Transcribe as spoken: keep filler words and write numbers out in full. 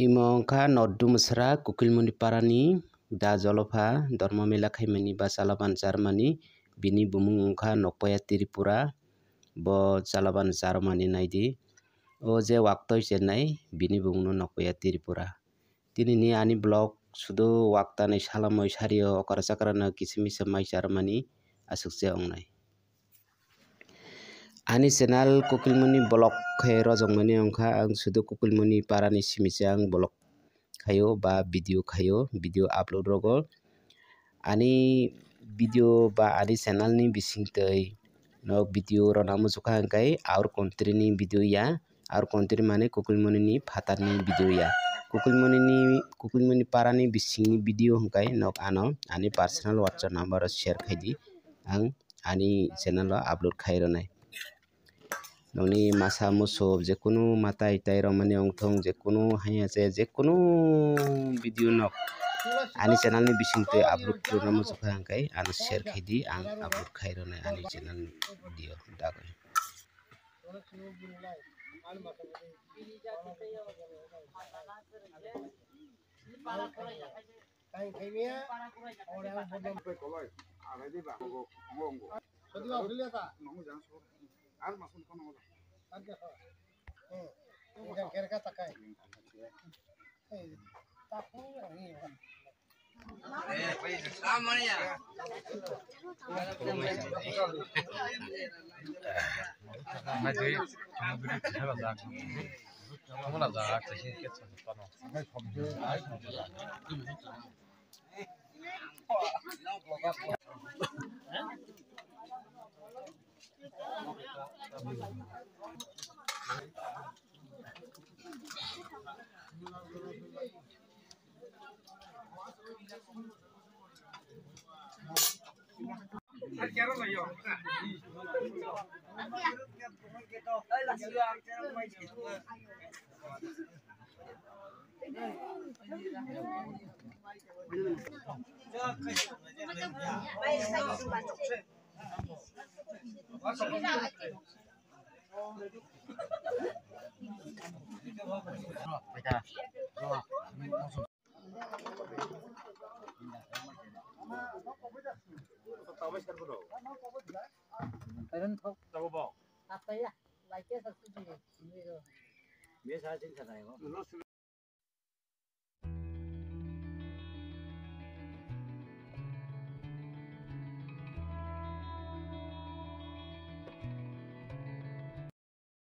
Imo wngkha Noddu Mwsra, Kukilmuni parani da Jolopha, Dormo Mela khaimani ba Chalaban Charmani, bini bumung wngkha Nokpaya Tripura, bo Chalaban Charmani naidi. O je waktoi chenai, bini bumungno Nokpaya Tripura. Tinini ani vlog sudo waktanai salamoi sario okra chakrano kisa misa mai charmani aswk se wngnai. Ani channel Kukilmuni vlog khe rojokmani wngkha, ang sudo Kukilmuni parani simi se ang vlog khaio ba video khaio, video upload rogo. Ani video ba ani channel ni bisingtwi nok video rwna muchukha hwnkhe our country ni video ya, our country mane Kukilmuni ni phatar ni video ya. Kukilmuni ni, Kukilmuni para ni bising ni video hwnkhe nok ano ani personal WhatsApp number o share khaidi, ang ani channel o upload khai rwnai. Nokni masa musup jekunu matai tai romani wngthung, jekunu haiya se jekunu video nok ani channel ni bisingtwi upload khairokna muchukha hwnkhe ano share khaidi, ang upload khairoknai ani channel ni video dagwi.